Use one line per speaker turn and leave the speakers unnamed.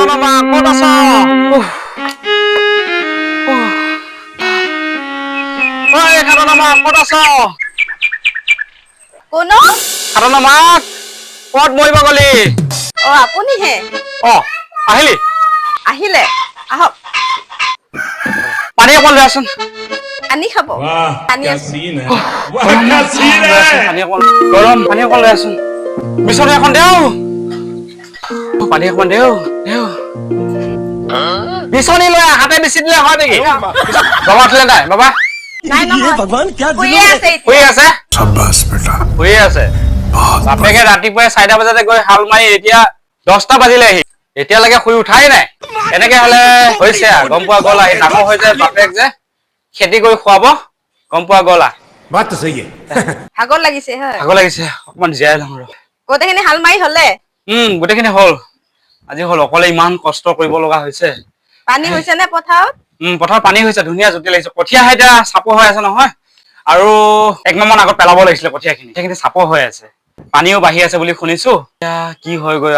সাধনা মা, ক'ত আছ? উফ। উফ। ঐ সাধনা মা, ক'ত আছ?
কোন?
সাধনা মা, ক'ত মৰিব গলি?
অ, আপুনিহে?
অ, আহিলি?
আহিলে, আহক।
পানী অকণ লৈ আচোন।
পানী খাব?
वाह
पानी
क्या सीन है, वाह क्या सीन
লৈ আচোন,
है!
পানী অকণ, গৰম পানী অকণ লৈ আচোন। বিচনী এখন দেও, পানী অকণ দেও, দেও। বিচনী লৈ আহ, হাতে বিচি দিলে হয় নেকি? বাবা উঠিলে নাই বাবা?
নাই নহয়, শুইয়ে আছে এতিয়া।
শুই আছে, শুয়ে আছে। বাপেকে ৰাতিপুৱাই 4টা বজাতে গৈ হাল মাৰি এতিয়া 10টা বাজিলে, আহি এতিয়ালৈকে শুই উঠাই নাই। এনেকে হলে হৈছে আৰু, গম পোৱা গ'ল, আহি ডাঙৰ হৈ যায় বাপেক যে খেতি কৰি খুৱাব, গম পোৱা গ'ল আৰু।
बात तो सही है।
ভাগৰ লাগিছে হয়?
ভাগৰ লাগিছে, অকমান জীয়াই লওঁ আৰু।
গোটেইখিনি হাল মাৰি হলে?
গোটেইখিনি হ'ল, আজি হ'ল। অকলে ইমান কষ্ট কৰিব লগা হৈছে।
পানী হৈছে নে পথাৰত?
পথাৰত পানী হৈছে, ধুনীয়া জুতি লাগিছে। কঠীয়া এতিয়া চাপৰ হৈ আছে নহয়, আৰু একমাহ মান আগত পেলাব লাগিছিলে কঠীয়াখিনি। সেইখিনি চাপৰ হৈ আছে, পানীও বাঢ়ি আছে বুলি শুনিছো। এতিয়া কি হয় গৈ।